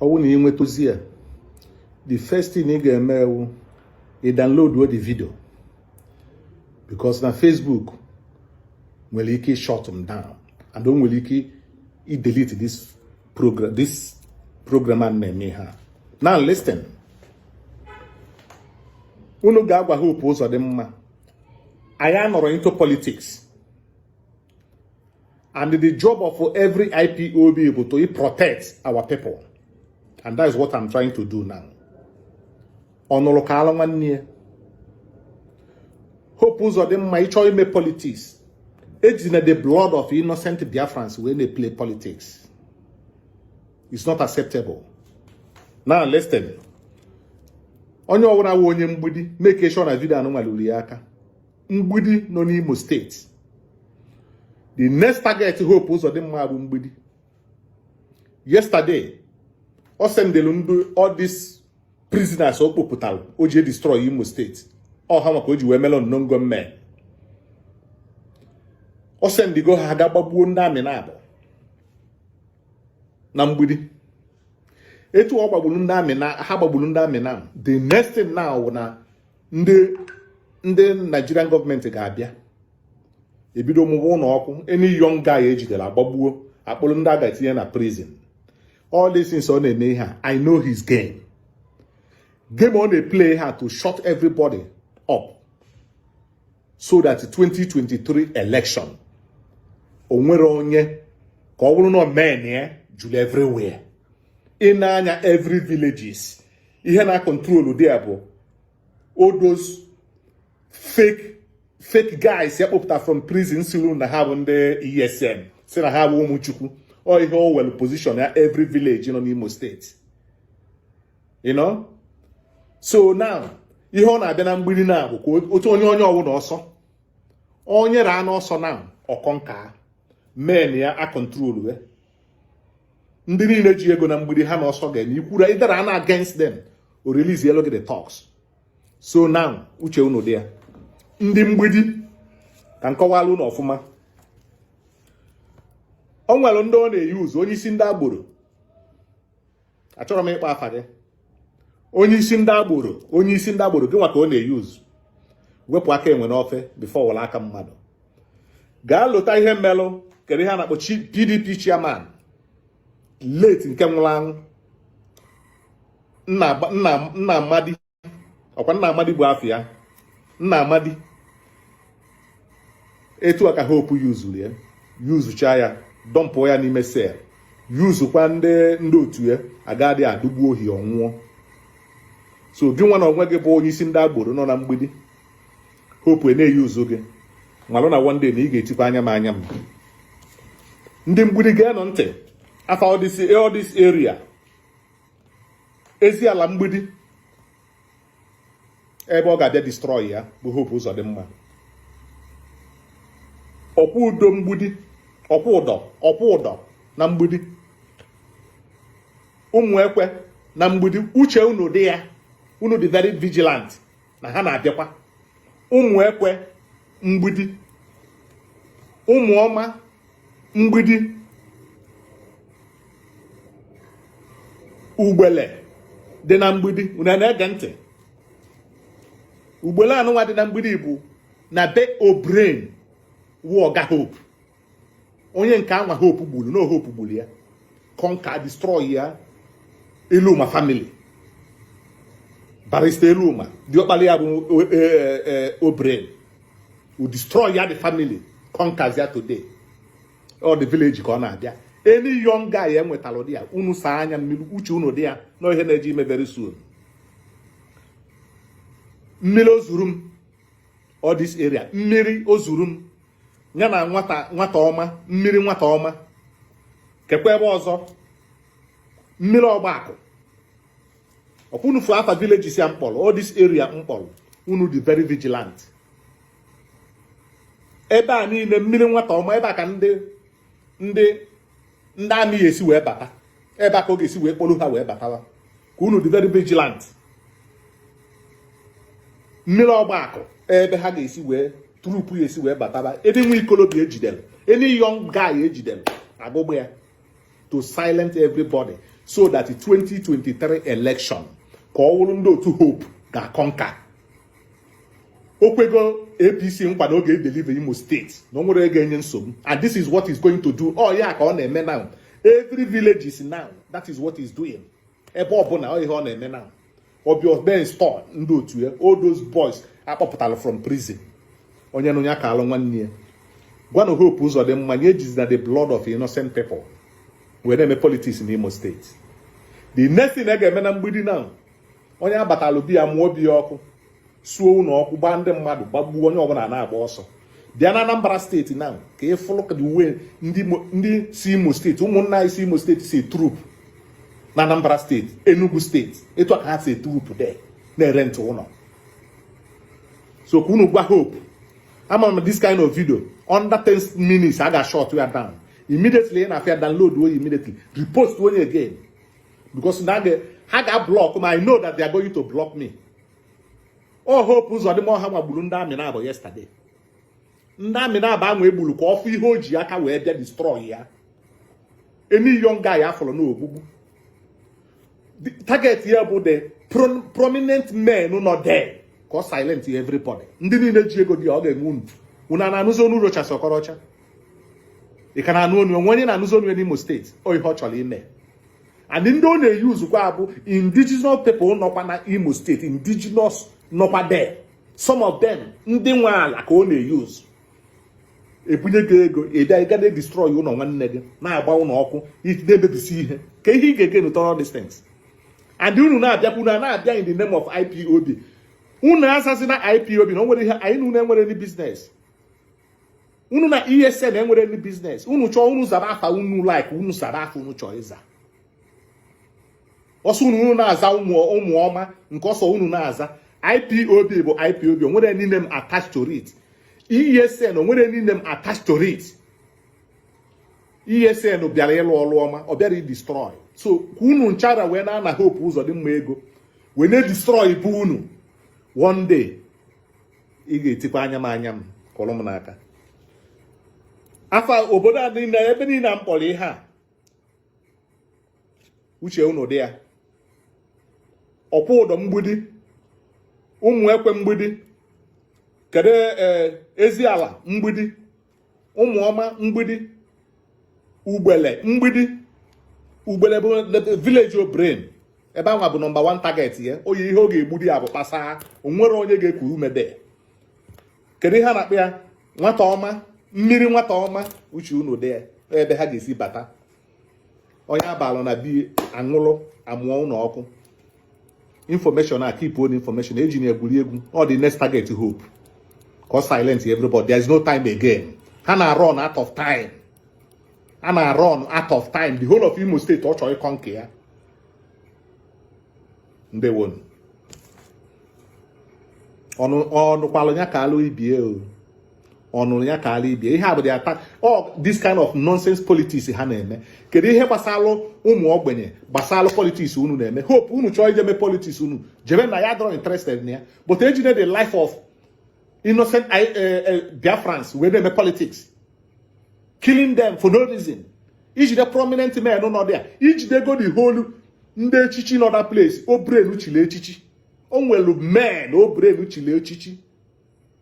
Ọ bụrụ na ị nweta ozi a, the first thing ị ga-eme wụ ị download the video, because na Facebook nwere ike shut m down and o nwere ike i delete this program a na-eme ha. Now listen, unu ga-agwa Hope Uzodimma, anyị anọrọ into politics, and the job of every IPOB bụ to protect our people, and that is what I'm trying to do now. Ọ nụrụ ka alụ nwanne ya. Hope Uzodimma, ịchọ ime politics, ejina the blood of innocent Biafrans wee na-play politics. It's not acceptable. Now listen, onye ọbụla wụ onye Mgbidi, make sure na video anụnwa ya aka. Mgbidi nọ n'Imo Steeti, the next target Hope Uzodimma bụ Mgbidi. Yesterday ọ sendelu ndị all these prisoners o kpopụtara o ji destroy Imo Steeti, ọ ha maka o ji wee melụ unknown gunmen. Ọ sendigo ha ga gbagbuo ndị amị na abụ na Mgbidi. Etu ọ gbagburu ndị amị na ha gbagburu ndị amị na, the next thing now bụ na ndị Nigerian gọọmenti ga-abịa ebido mụba ụlọ ọkụ. Any young guy ejidere, agbagbuo, akpụrụ ndị a ga-etinye na prison. All these things ọ na-eme ihe a, I know his game. Game ọ na-play ha to shut everybody up so that 2023 election, o nwere onye ka ọ bụrụ na men ya juru everywhere. Ị na-anya every villages, ihe na control there bụ all those fake fake guys ya kpọpụta from prison, siru na ha bụ ndị ESN, si na ha bụ ụmụ Chukwu. Ọ ihe o were position ya every village nọ n'Imo Steeti. So now ihe ọ na-abịa na Mgbidi na bụ ka otu onye ọbụla ọsọ, onye raa n'ọsọ na ọkọnka men ya a control ya. Ndị niile ji ego na Mgbidi, ha na ọsọ ga-eme ikwuru ịdara na against them, o release elu gị the talks. So now uche unu dị ya. Ndị Mgbidi, ka nkọwalụ unu ọfụma. O nwere ndị ọ na-eyi ụzọ. Onye isi ndị agboro, achọrọ m ịkpọ afa gị, onye isi ndị agboro, onye isi ndị agboro, gị nwa ka ọ na-eyi ụzọ. Wepụ aka enwe n'ofe before were aka mmadụ. Gaa lụta ihe mmelụ. Kedu ihe a na-akpọ PDP chairman late nke nwụrụ anwụ, nna Amadi? Ọkwa nna Amadi bụ afọ ya, nna Amadi. Etu a ka Hope yuzuru ya, yuzucha ya, dumpụ ya n'ime cell, yuzukwa ndị otu ya agadị adụgbu ohi ọnwụọ. So gị nwa na onwe gị bụ onye isi ndị agboro nọ na Mgbidi, Hope na-eyi ụzụ gị, malụ na one day na ị ga-etikwa anya m anya m. Ndị Mgbidi, ga-enụ ntị. Afa all this area, ezi ala Mgbidi, ebe ọ ga-abịa destroy ya bụ Hope Uzodimma. Ọkwa udo Mgbidi, ọkwa ụdọ, ọkwa ụdọ na Mgbidi, ụmụ ekwe na Mgbidi, uche unu dị ya. Unu dị very vigilant na ha na-abịakwa. Ụmụ ekwe Mgbidi, ụmụ ọma Mgbidi, Ugbele dị na Mgbidi, unu na-ege ntị? Ugbele anụnwa dị na Mgbidi bụ na be Obren wụ ọga Hope, onye nke anwa Hope gburu. No, Hope gburu ya, conquer, destroy ya. Eluma family, Barrister Eluma, diọkpara ya bụ Obren, we destroy ya, the family conquers ya today. All the village ka ọ na-abịa. Any young guy enwetara ụdị ya, unu saa anya mmiri. Uche unu dị ya na ihe na-eji ime very soon. Mmiri ozuru m, all this area, mmiri ozuru m ya na nwata nwata ọma, mmiri nwata ọma. Kekwa ebe ọzọ, mmiri ọgbakụ ọkwunufu. Afa villages ya mkpọrọ, all this area mkpọrọ, unu dị very vigilant. Ebe a niile, mmiri nwata ọma, ebe a ka ndị amị ya esi wee bata, ebe a ka ọ ga-esi wee kpọrọ ha wee batawa. Ka unu dị very vigilant. Mmiri ọgbakụ, ebe ha ga-esi wee troop ya esi wee bataba. Ebe nwa ikolobịa ejidere, any young guy ejidere, agụgbụ ya. To silent everybody so that the 2023 election, ka ọ wụrụ ndị otu Hope ga-conquer. O kwego APC nkwa na oge deliver Imo State na o nwere ga-enye nsogbu, and this is what he's going to do. Oh ya ka ọ na-eme now. Every village is now, that is what he's doing. Ebe ọbụla ọ ihe ọ na-eme now, ọbịa bịa install ndị otu ya, all those boys akpọpụtara from prison. Onye nụ ya ka alụ nwanne ya. Gwanụ Hope Uzodimma nye ejizina the blood of innocent people wee na-eme politics n'Imo State. The next thing a ga-eme na Mgbidi now, onye abatalụ bi ya, mụọ bi ya ọkụ, suo ụlọ ọkụ, gbaa ndị mmadụ, gbagbuo onye ọbụla na-agba ọsọ. Bịa na Anambra State now ka ị fụlụ the way ndị si Imo State, ụmụnna anyị si Imo State, si troop na Anambra State, Enugu State, etu a ka ha si troop there na-ere ntụ ụlọ. So ka unu gwa Hope, ama m this kind of video, under 10 minutes a ga-shut ya down immediately. Ị na-afịa download onye, immediately repost onye again, because na ha ga-block m. I know that they are going to block me. O Hope Uzodimma ha gbagburu ndị army na-abụ yesterday. Ndị army na-aba anwa egburu ka ọ fụ ihe o ji aka wee bịa destroy ya. Any young guy afọrọ n'ogbugbu, target ya bụ the prominent men nọ there, ka ọ silent everybody. Ndị niile ji ego dị ya, ọ ga-eme unu. Unu a na-anụzi onu Rochas Okorocha? Ị ka na-anụ onu onwe onye na-anụzi onu n'Imo State? O ihe ọ chọrọ ime, and ndị ọ na-eyuzukwa bụ indigenous people nọkwa na Imo State, indigenous nọkwa there, some of them ndị nwe ala ka ọ na-eyuzu. Ebunye gị ego, ị bịa, ị ga na-destroy ụlọ nwanne gị, na-agba ụlọ ọkụ, na-emebisi ihe. Ka ihe ị ga-ege n'ụtọrọ distance. And unu na-abịakwu, unu na-abịa in the name of IPOB. Unu asasị na IPOB na o nwere ihe anyị na unu enwere any business. Unu na ESN enwere any business. Unu chọọ, unu zara afa unu, like unu zara afa unu chọọ ịza. Ọsọ unu, unu na-aza ụmụ ụmụ ọma nke ọsọ unu na-aza. IPOB bụ IPOB, o nwere any name attached to it. ESN, o nwere any name attached to it. ESN bịara ịlụ ọrụ ọma, ọ bịara idestroy. So ka unu nchara wee na-ana Hope Uzodimma ego wee na-edestroy bụ unu, one day ị ga-etikwa anya m anya m kọrọ m n'aka. Afa obodo a niile, ebe niile a m kpọrọ ihe a, uche unu dị ya. Ọkwụ ụdọ Mgbidi, Ụmụ Ekwe Mgbidi, kedu ee, Eziala Mgbidi, Ụmụọma Mgbidi, Ugbele Mgbidi. Ugbele bụ the village of brain ebe anwa bụ number one target ya. Onye ihe ọ ga-egbudi ya bụ kpasa, onwere onye ga-ekuru ume de. Kedu ihe a na-akpọ ya? Nwata ọma mmiri, nwata ọma. Uche unu dị ya. Ebe ha ga-esi bata, onye abalụ na bi aṅụlụ amụọ ụlọ ọkụ. Information a, keep on information eji na egwuri egwu. Ọ dị next target Hope, ka ọ silent everybody. There is no time again. Ha na run out of time, a na run out of time. The whole of Imo State ọ chọrọ ịkọ nke ya. Ndewonu. Ọnụ ọnụkwalụ ya ka alụ ibie o, ọnụrụ ya ka alụ ibie. Ihe a bụ the attack, all this kind of nonsense politics ha na-eme. Kedu ihe gbasalụ ụmụ ogbenye, gbasalụ politics unu na-eme? Hope, unu chọọ ije mee politics unu, jebe na ya, dọrọ interested na ya, but ejide the life of innocent Biafrans wee na-eme politics, killing them for no reason. Ijide prominent men nọ there, ijidego the whole ndị echichi nọ that place. O brain chili echichi, o nwelu men o brain chili echichi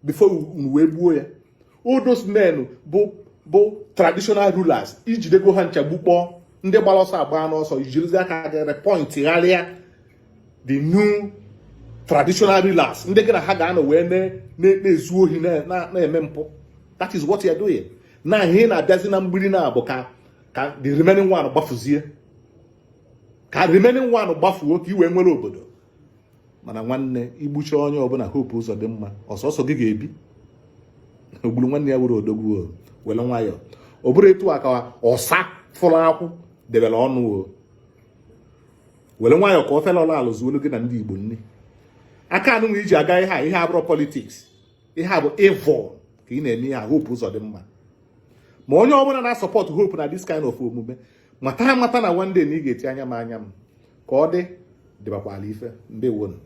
before unu wee gbuo ya. All those men bụ traditional rulers, ijidego ha ncha gbukpọọ. Ndị gbara ọsọ agba n'ọsọ, ijirizi aka gị point gharịa the new traditional rulers, ndị gị na ha ga-anọ wee na-ezu ohi, na-eme mpụ. That is what you are doing na ihe na-abịazi na Mgbidi na abụ ka the remaining one gbafuzie, ka remaining one gbafuo, ka i wee nwere obodo. Mana nwanne, igbucha onye ọbụla, Hope Uzodimma, ọsọsọ gị ga-ebi. Ogburu nwanne ya were odogwu o, were nwayọọ. Ọ bụrụ etu a ka ọsa fụrụ akwụ debere ọnụ o, were nwayọọ ka ofele ọla alụzuolu gị na ndị Igbo nne aka anụnwa iji aga ihe a. Ihe abụrụ politics, ihe a bụ evil ka ị na-eme ihe a, Hope Uzodimma. Ma onye ọbụla na-asupport Hope na this kind of omume, mata amata na one day na ị ga-eti anya m anya m. Ka ọ dị dịbakwala ife. Ndewonu.